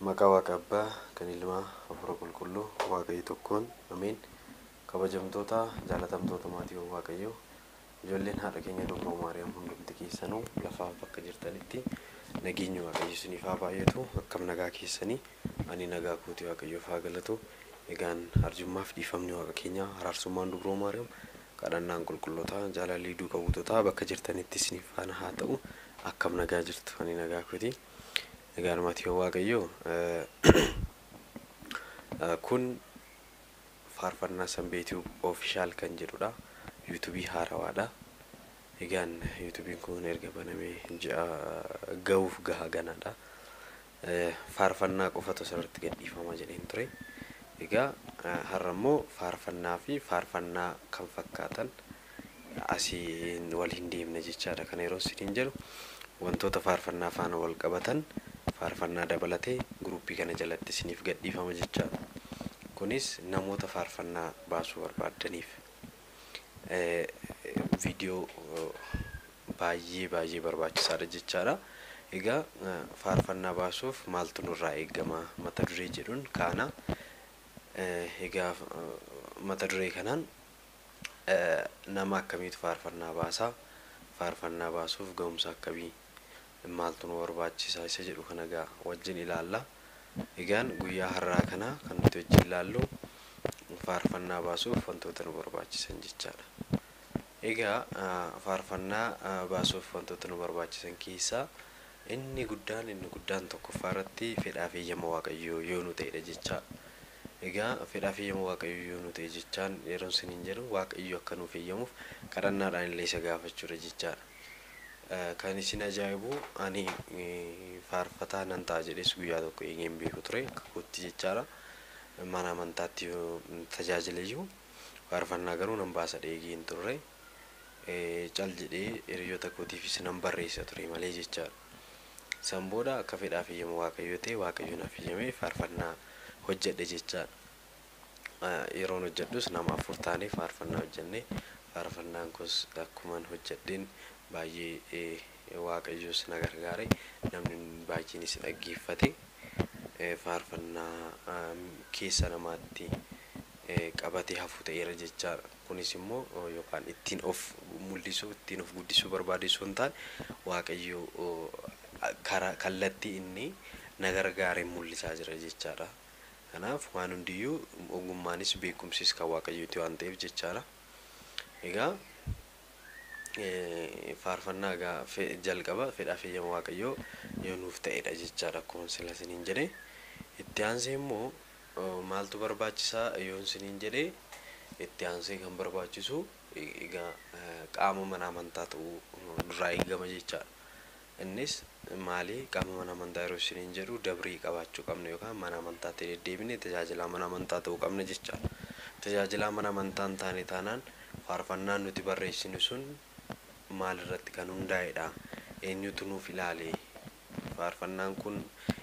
Maqaa Waaqa Abbaa kan Ilmaa Hafuura Qulqulluu Waaqayyo tokkoon Ameen. Kabajamtoota jaalatamtoota maatiiwwan Waaqayyoo, ijoolleen haadha keenya Dubroo Maariyaam, hundumti keessanuu lafaaf bakka jirtanitti nageenyi Waaqayyo isiniif haa baay'atu. Akkam nagaa keessanii? Ani nagaa kootii, Waaqayyoof haa galatu. Egaan arjummaaf dhiifamni Waaqa keenyaa, araarsummaan Dubroo Maariyaam, kadhannaan qulqullootaa, jaalalli duuka buutotaa bakka jirtanitti isiniif faana haa ta'u. Akkam nagaa jirtu? Ani nagaa kooti. Egaan maatiiwwan Waaqayyoo, kun faarfannaa Sanbeetii Official kan jedhudha. Yuutuubii haarawaadha. Egaan yuutuubiin kun erga banamee ji'a gahuuf gaha ganaadha. Faarfannaa qofatu asirratti gadhiifama jedheen ture. Egaa har'a immoo faarfannaa fi faarfannaa kan fakkaatan asiin wal hin deemne jechaadha. Kana yeroo isiniin jedhu, wantoota faarfannaa faana wal qabatan faarfannaa dabalatee guruppii kana jalatti isiniif gadhiifama jechaadha. Kunis namoota faarfannaa baasuu barbaaddaniif viidiyoo baay'ee baay'ee barbaachisaadha jechaadha. Egaa faarfannaa baasuuf maaltu nurraa eegama mata duree jedhuun kaana. Egaa mata duree kanaan nama akkamiitu faarfannaa baasaa? Faarfannaa baasuuf ga'umsa akkamii, maaltu nu barbaachisaa isa jedhu kana egaa wajjin ilaalla. Egaan guyyaa har'aa kana kan nuti wajjin ilaallu faarfannaa baasuuf wantoota nu barbaachisan jechaadha. Egaa faarfannaa baasuuf wantoota nu barbaachisan keessaa inni guddaan tokkoffaa irratti fedhaa fi eeyyama Waaqayyoo yoo nu ta'edha jechaadha. Egaa fedhaa fi eeyyama Waaqayyoo yoo nu ta'e jechaan yeroo isiniin jedhu, Waaqayyo akka nuuf eeyyamuuf kadhannaadhaan illee isa gaafachuudha jechaadha. Kan isin ajaa'ibu, ani faarfataa nan ta'a jedhees guyyaa tokko eegeen beeku ture akka kootti jechaadha. Mana amantaatti yoo tajaajileyyuu faarfannaa garuu nan baasa eegee hin turre. Cal jedhee hiriyoota kootiifis nan barreessa ture malee jechaadha. San booda akka fedhaa fi eeyyama Waaqayyoo ta'e, Waaqayyo naaf eeyyamee faarfannaa hojjedhe jechaadha. Yeroon hojjedhus nama afur taanee faarfannaa hojjenne. Faarfannaan kunis akkuman hojjedheen baay'ee Waaqayyos na gargaare, namni baay'eenis dhaggeeffate, faarfannaa keessa namaatti qabatee hafu ta'eera jechaadha. Kunis immoo yookaan ittiin of mul'isuu, ittiin of guddisuu barbaade osoo hin taane, Waaqayyo karaa kallattii inni na gargaareen mul'isaa jira jechaadha. Kanaaf waan hundiyyuu ogummaanis beekumsis kan Waaqayyooti waan ta'eef jechaadha. Egaa faarfannaa egaa jalqaba fedhaa fi eeyyama Waaqayyoo yoo nuuf ta'edha jechaadha, akkuma sila isiniin jedhe. Itti aansee immoo maaltu barbaachisaa yoo isiniin jedhe, itti aansee kan barbaachisu egaa qaama mana amantaa ta'uu nurraa eegama jechaadha. Innis maali? Qaama mana amantaa yeroo isiniin jedhu, dabrii qabaachuu qabna yookaan mana amantaatti deddeebinee tajaajilaa mana amantaa ta'uu qabna jechaadha. Tajaajilaa mana amantaa hin taane taanaan faarfannaan nuti barreessinu sun maalirratti kan hundaa'edha? Eenyutu nuuf ilaale? Faarfannaan kun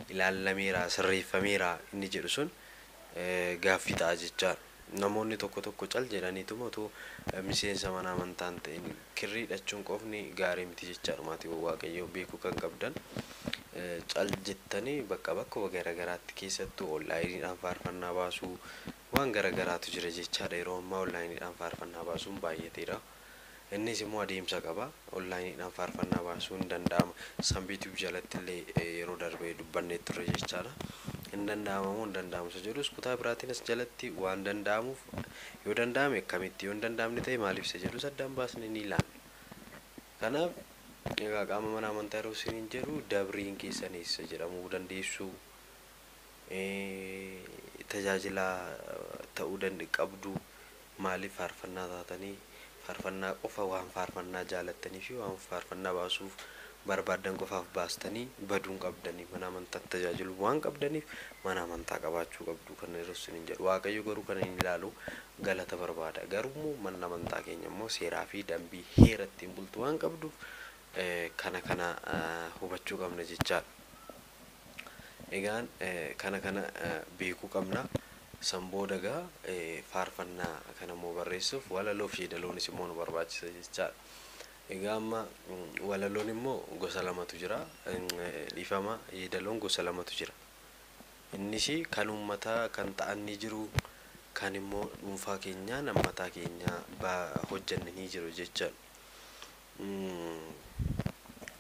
ilaallameera, sirreeffameera inni jedhu sun gaaffii ta'a jechaadha. Namoonni tokko tokko cal jedhaniituma otoo miseensa mana amantaa hin ta'in kirrii hidhachuun qofni gaarii miti jechaadha. Maatiiwwan Waaqayyoo, beekuu kan qabdan, cal jettanii bakka bakka garaagaraatti, keessattuu onlaayiniidhaan faarfannaa baasuu waan garaagaraatu jira jechaadha. Yeroo ammaa onlaayiniidhaan faarfannaa baasuun baay'ateera. Innis immoo adeemsa qaba. Onlaayiniidhaan faarfannaa baasuun hin danda'ama. Sanbeetuu jalatti illee yeroo darbee dubbannee turre jechaadha. Hin danda'ama moo hin danda'amu isa jedhus kutaa biraatiin as jalatti waan danda'amuuf, yoo danda'ame akkamitti, yoo hin danda'amne ta'e maaliif isa jedhus addaan baasnee ni ilaalla. Kanaaf egaa qaama mana amantaa yeroo isiniin jedhu, dabriin keessan eessa jedhamuu dandeessu, tajaajila ta'uu qabdu, maaliif faarfannaa taatanii, faarfannaa qofa waan faarfannaa jaalattanii fi waan faarfannaa baasuuf barbaaddan qofaaf baastanii baduu hin qabdanii. Mana amantaatti tajaajiluu waan qabdaniif mana amantaa qabaachuu qabdu kan yeroo isiniin jedhu. Waaqayyo garuu kana hin ilaalu, galata barbaada. Garuu immoo manni amantaa keenya immoo seeraa fi dambii heera ittiin bultu waan qabduuf kana kana hubachuu qabna jechaadha. Egaan kana kana beekuu qabna. San booda egaa faarfannaa kana immoo barreessuuf walaloo fi yeedaloonis immoo nu barbaachisa jechaadha. Egaa amma walaloon immoo gosa lamatu jira. Dhiifama, yeedaloon gosa lamatu jira. Innis kan uummataa kan ta'an ni jiru, kan immoo dhuunfaa keenyaa mataa keenyaa hojjanne ni jiru jechaadha.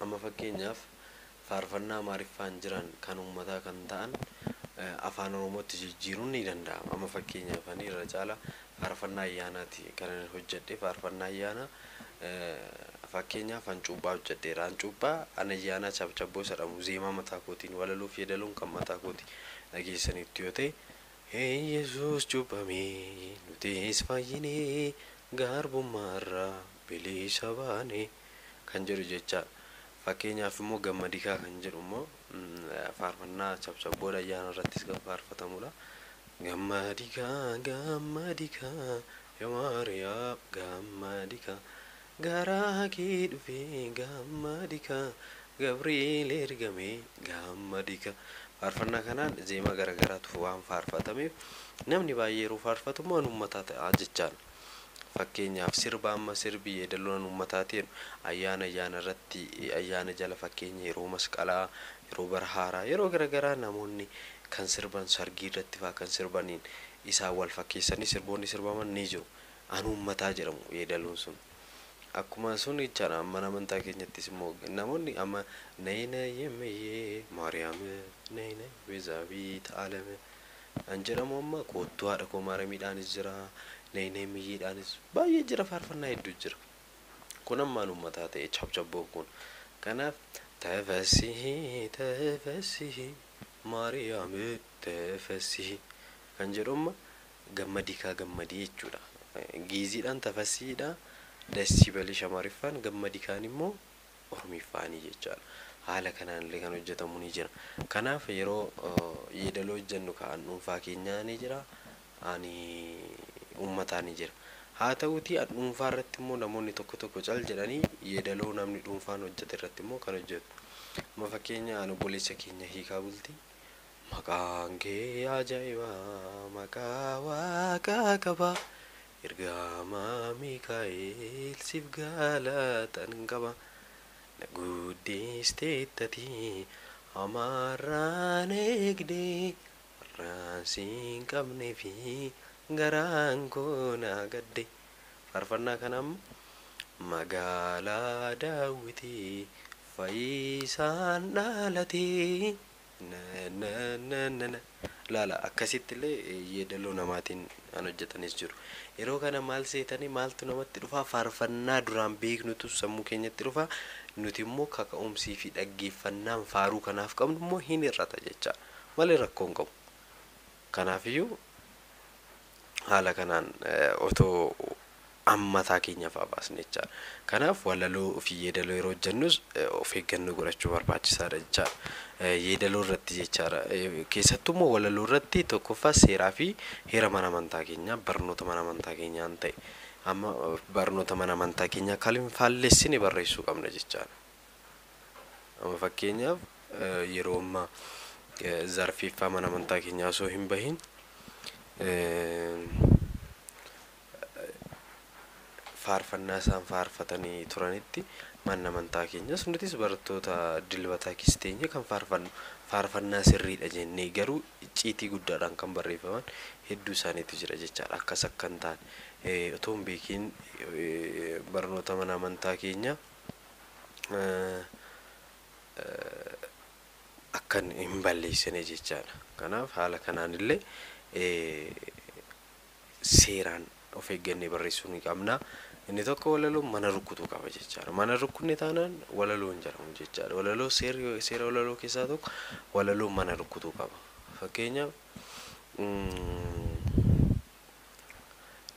Amma fakkeenyaaf faarfannaa Amaariffaan jiran kan uummataa kan ta'an afaan Oromootti jijjiiruun ni danda'ama. Amma fakkeenyaaf ani irra caala faarfannaa ayyaanaati kan ani hojjedhe. Faarfannaa ayyaanaa, fakkeenyaaf Hancuubbaa hojjedheera. Hancuubbaa an ayyaanaa cabcabboo jedhamu zeemaa mataa kootiin, walaloo fi yeedaloon kan mataa kooti, dhageessaniitti yoo ta'e, Yesuus cuuphamee nutis fayyinee garbummaarraa bilisa baane kan jedhu jechaadha. Fakkeenyaaf immoo gammadikaa kan jedhu immoo faarfannaa cabcabboodha, ayyaana irrattis kan faarfatamudha. Gammadikaa, gammadikaa, yaa Maariyaam gammadikaa, garaa kee dhufee gammadikaa, Gabrieel ergamee gammadikaa. Faarfannaa kanaan zeemaa garaagaraatu waan faarfatameef namni baay'ee yeroo faarfatu immoo uummataa ta'a jechaadha. Fakkeenyaaf sirba, amma sirbi yeedaloon uummataa ta'e ayyaana ayyaana irratti, ayyaana jala, fakkeenya yeroo masqalaa, yeroo bara haaraa, yeroo garaagaraa namoonni kan sirban, sargii irratti fa'aa kan sirbaniin isaan wal fakkeessanii sirboonni sirbaman ni jiru. An uummataa jedhamu yeedaloon sun. Akkuma sun jechaadha. Mana amantaa keenyattis immoo namoonni amma "ነይ ነይ እምዬ ማርያም ነይ ነይ ቤዛዊተ ዓለም" kan jedhamu, amma "Koottuu haadha koo maaramiidhaanis jira, "ነይ ነይ እምዬ"dhaanis baay'ee jira, faarfannaa hedduu jira. Kun ammaan uummataa ta'e cabcabboon kun. Kanaaf "ተፈሥሒ ተፈሥሒ ማርያም ተፈሥሒ" kan jedhu amma gammadikaa gammadii jechuudha. Giiziidhaan tafasiidha. ደስ ይበልሽ Amaariffaan, gammadikaan immoo Oromiffaanii jechaadha. Haala kanaan illee kan hojjetamu ni jira. Kanaaf yeroo yeedaloo hojjennu kan dhuunfaa keenyaa ni jira, ani uummataa ni jira. Haa ta'uutii an dhuunfaa irratti immoo namoonni tokko tokko cal jedhanii yeedaloo namni dhuunfaan hojjete irratti immoo kan hojjetu. Amma fakkeenya an obboleessa keenya hiikaa bultii, "Maqaan kee ajaa'ibaa, maqaa waaqaa qaba, ergamaa Miikaa'el siif galatan qaba, na guddisteettati hamaarraan eegdee har'aan siin qabnee fi garaan koo na gadde." Faarfannaa kana amma "Magaalaa daawwitii fayyisaan dhalatee na na na na" laala, akkasitti illee yeedaloo namaatiin kan hojjetanis jiru. Yeroo kana maal seetanii, maaltu namatti dhufaa? Faarfannaa duraan beeknutu sammuu keenyatti dhufaa. Nuti immoo kaka'umsii fi dhaggeeffannaan faaruu kanaaf qabnu immoo hin hir'ata jecha malee rakkoo hin qabu. Kanaafiyyuu haala kanaan otoo ammataa keenya fa'aa baasne jechaadha. Kanaaf walaloo fi yeedaloo yeroo hojjennus of eeggannoo godhachuu barbaachisaadha jechaadha. Yeedaloo irratti jechaadha. Keessattuu immoo walaloo irratti tokkoffaa seeraa fi heera mana amantaa keenyaa, barnoota mana amantaa keenyaan ta'e, amma barnoota mana amantaa keenyaa kan hin faallessine barreessuu qabna jechaadha. Amma fakkeenyaaf yeroo ammaa zarfiiffaa mana amantaa keenyaa osoo hin bahin faarfannaa isaan faarfatanii turanitti, manni amantaa keenyas nutis barattoota dilbataa keessa teenye kan faarfannu faarfannaa sirriidha jennee, garuu icciitii guddaadhaan kan barreeffaman hedduu isaaniitu jira jechaadha. Akkas akka hin taane otoo hin beekiin barnoota mana amantaa keenyaa akka hin balleessine jechaadha. Kanaaf haala kanaan illee seeraan of eeggannee barreessuu ni qabna. Inni tokko walaloon mana rukutuu qaba jechaadha. Mana rukunne taanaan walaloo hin jedhamu jechaadha. Walaloo seera walaloo keessaa tokko walaloon mana rukutuu qaba. Fakkeenyaaf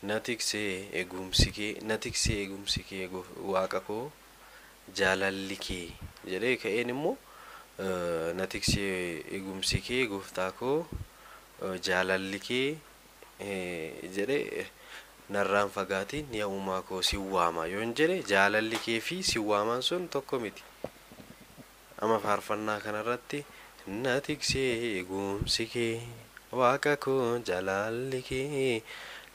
"Na tiksee eegumsi kee, na tiksee eegumsi kee, waaqa koo jaalalli kee" jedhee ka'een immoo "Na tiksee eegumsi kee, gooftaa koo jaalalli kee" jedhee, "Narraan fagaatiin yaa uumaa koo si waama" yoon jedhe, jaalalli kee fi si waamaan sun tokko miti. Amma faarfannaa kanarratti "Na tiksee eegumsi kee, waaqa koo jaalalli kee,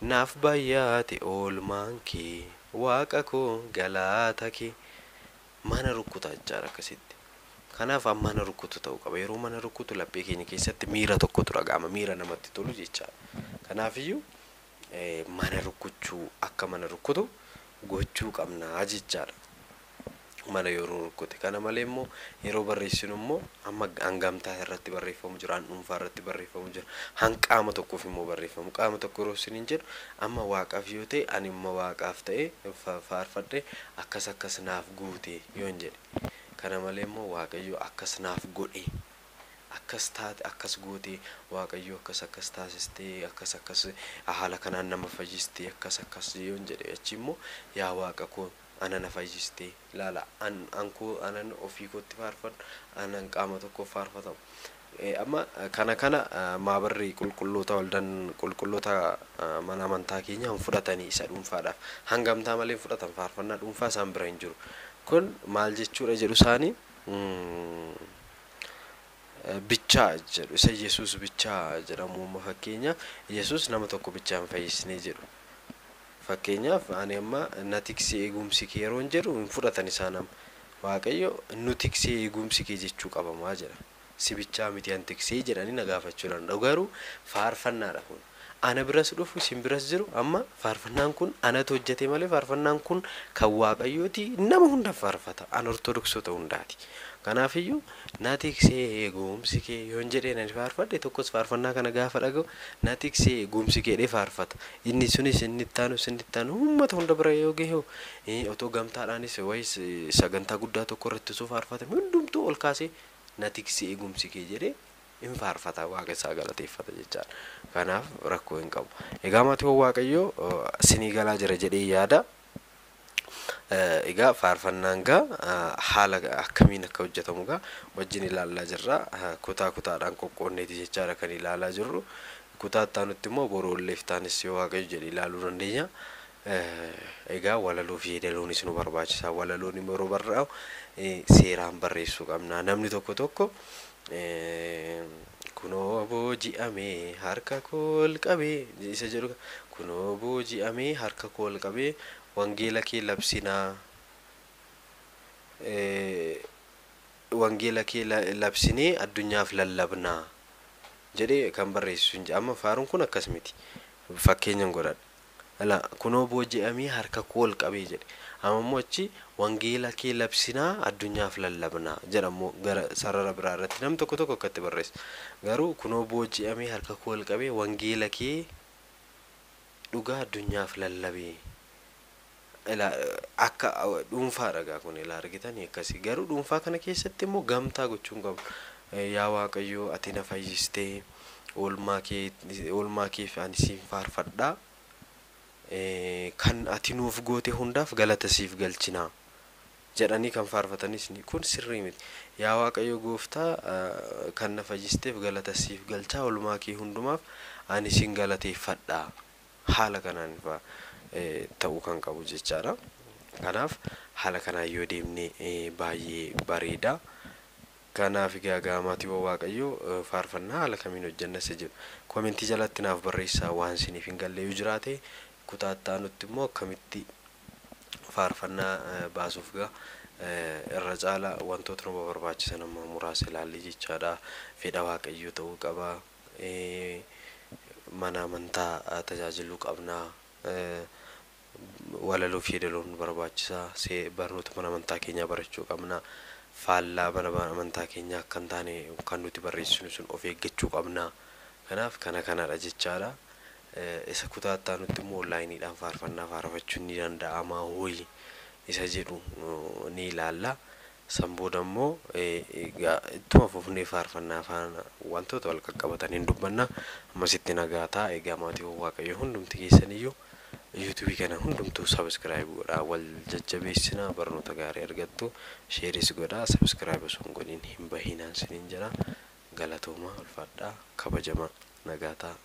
naaf baay'ate oolmaan kee, waaqa koo galata kee" mana rukutaa jechaadha akkasitti. Kanaaf mana rukutu ta'uu qaba. Yeroo mana rukutu laphee keenya keessatti miira tokkotu dhaga'ama. Miira namatti tolu jechaadha. Kanaafiyyuu mana rukuchuu akka mana rukutu gochuu qabnaa jechaadha. Mana yeroo rukkute. Kana malee immoo yeroo barreessinu immoo amma hangamtaa irratti barreeffamu jira, dhuunfaa irratti barreeffamu jira, hanqaama tokkoof immoo barreeffamu. Qaama tokko yeroo isiniin jedhu amma waaqaaf yoo ta'e ani immoo waaqaaf ta'e faarfadhe akkas akkas naaf guute yoon jedhe. Kana malee immoo Waaqayyo akkas naaf godhe, akkas taate akkas goote, Waaqayyo akkas akkas taasistee, akkas akkas haala kanaan nama fayyistee, akkas akkas yoon jedhe achi immoo yaa Waaqa koo ana na fayyistee ilaala an koo anan ofii kootti faarfadhu anan qaama tokkoof faarfatamu. Amma kana maabarri qulqulloota waldan qulqulloota mana amantaa keenya hin fudhatanii isa dhuunfaadhaaf hangamtaa malee hin fudhatan faarfannaa dhuunfaa isaan bira hin jiru. Kun maal jechuudha jedhu isaanii bichaa jedhu isa Yesuus bichaa jedhamu amma fakkeenyaaf Yesuus nama tokko bichaa hin fayyisnee jedhu. Fakkeenyaaf ani amma na tiksee eegumsi kee yeroo hin jedhu hin fudhatan isaan amma. Waaqayyo nu tiksee eegumsi kee jechuu qabamaa jedha. Si bichaa miti an tiksee jedhanii na gaafachuu danda'u. Garuu faarfannaadha kun. Ana biras dhufu isin biras jiru amma faarfannaan kun anatu hojjete malee faarfannaan kun kan Waaqayyooti nama hundaaf faarfata. An ortodoksota hundaati. Kanaafiyyuu na tiksee eegumsi kee yoon jedhee nani faarfadhe tokkos faarfannaa kana gaafa dhaga'u na tiksee eegumsi kee jedhee faarfata. Inni sunis inni ittaanus inni ittaanu uummata hunda bira yoo gahe otoo gamtaadhaanis wayis sagantaa guddaa tokko irratti osoo faarfatame hundumtuu ol kaasee na tiksee eegumsi kee jedhee hin faarfata Waaqa isaa galateeffata jechaadha. Kanaaf rakkoo hin qabu. Egaa maatiiwwan Waaqayyoo sinii galaa jira jedhee yaada. Egaa faarfannaan gaa haala akkamiin akka hojjetamu gaa wajjin ilaalaa jirra. Kutaa kutaadhaan qoqqoonneeti jechaadha kan ilaalaa jirru. Kutaa itti immoo boroolleef taanis yoo Waaqayyo jedhe ilaaluu dandeenya. Egaa walaloo fi yeedaloonis nu barbaachisa. Walaloon immoo yeroo barraa'u seeraan barreessuu qabna. Namni tokko tokko kunoo booji'amee harka koo ol qabee isa jedhu kunoo booji'amee harka koo ol qabee wangeela kee labsinaa wangeela kee labsinee addunyaaf lallabnaa jedhee kan barreessu hin jiru. Amma faaruun kun akkas miti. Fakkeenyan godhadha. Ala kunoo booji'amee harka koo ol qabee jedhe. Amma immoo achi wangeela kee labsinaa addunyaaf lallabnaa jedhamu gara sarara biraa irratti nam tokko tokko akkatti barreessa. Garuu kunoo booji'amee harka koo ol qabee wangeela kee dhugaa addunyaaf lallabee. Akka dhuunfaadha gaa kun ilaa argitanii akkasii. Garuu dhuunfaa kana keessatti immoo gamtaa gochuun qabu. Yaa Waaqayyo ati na fayyistee oolmaa keef ani siin faarfadhaa. Kan ati nuuf goote hundaaf galata siif galchinaa jedhanii kan faarfatanis kun sirrii miti. Yaa Waaqayyo gooftaa kan na fayyisteef galata siif galchaa oolmaa kee hundumaaf ani siin galateeffadhaa. Haala kanaan ta'uu kan qabu jechaadha. Kanaaf haala kanaan yoo deemne baay'ee bareeda. Kanaaf egaa maatiiwwan Waaqayyoo faarfannaa haala kamiin hojjenna isa jedhu komentii jalatti naaf barreessaa waan isiniif hin galle yoo jiraate kutaa itti aanutti immoo akkamitti faarfannaa baasuuf gaa irra caala wantoota nu barbaachisan amma muraasa ilaallee jechaadha. Fedha Waaqayyoo ta'uu qaba. Mana amantaa tajaajiluu qabna. Walaloo fi yeedaloon nu barbaachisa. Barnoota mana amantaa keenyaa barachuu qabna. Faallaa mana amantaa keenyaa akka hin taane kan nuti barreessinu sun of eeggachuu qabna. Kanaaf kana kanadha jechaadha. Isa kutaa itti aanutti immoo onlaayiniidhaan faarfannaa faarfachuun ni danda'ama hoyi isa jedhu ni ilaalla. San booda immoo ittuma fufnee faarfannaa faana wantoota wal qaqqabatan hin dubbanna. Ammasitti nagaa ta'a. Egaa maatiiwwan Waaqayyoo hundumti keessaniyyuu yuutuubii kana hundumtuu sabiskiraayib godhaa wal jajjabeessinaa barnoota gaarii argattu sheeris godhaa sabiskiraayib osoo hin godhin hin bahinaan siniin jedha. Galatoomaa ulfaadhaa kabajamaa nagaa ta'a.